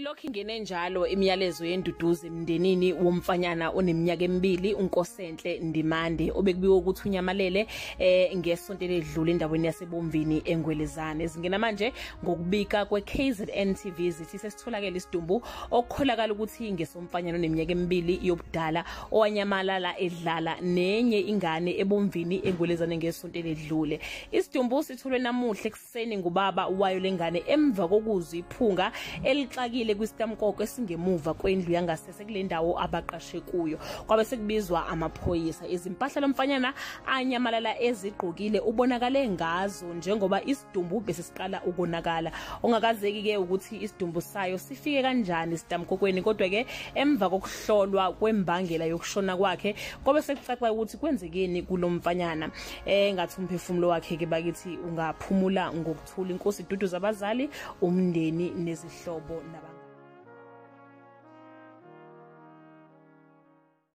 Ilokhu ingene njalo imiyalezo yenduduzo emndenini womfanyana oneminyaka emibili uNkosenhle Ndimande obekubikwa ukuthi unyamalele ngesonto eledlule endaweni yaseBomvini eNgwelezane. Zingena manje ngokubika kwe-KZN TV zithi sesitholakele isidumbu okukholakala ukuthi ngesomfanyana oneminyaka emibili yobudala owanyamalala edlala nenye ingane eBomvini eNgwelezane ngesonto eledlule. Isidumbu sitholwe namuhla ekuseni ngubaba wayo lengane emva kokuzwa iphunga elixakile kwistamkoko esingemuva kwendlu yangasese kule ndawo abaqashe kuyo. Kwabe sekubizwa amaphoyisa. Izimpahla lomfanyana anyamalala ezigqokile ubonakale ngazo njengoba isidumbu bese siqala ukonakala. Ongakazeki ke ukuthi isidumbu sayo sifike kanjani isitamkokweni, kodwa ke emva kokuhlolwa kwembangela yokushona kwakhe kwabe sekucaca ukuthi kwenzekeni kulomfanyana. Ngathi umphefumulo wakhe ke bakithi ungaphumula ngokuthula. Inkosi iduduza abazali, umndeni nezihlobo nabangani.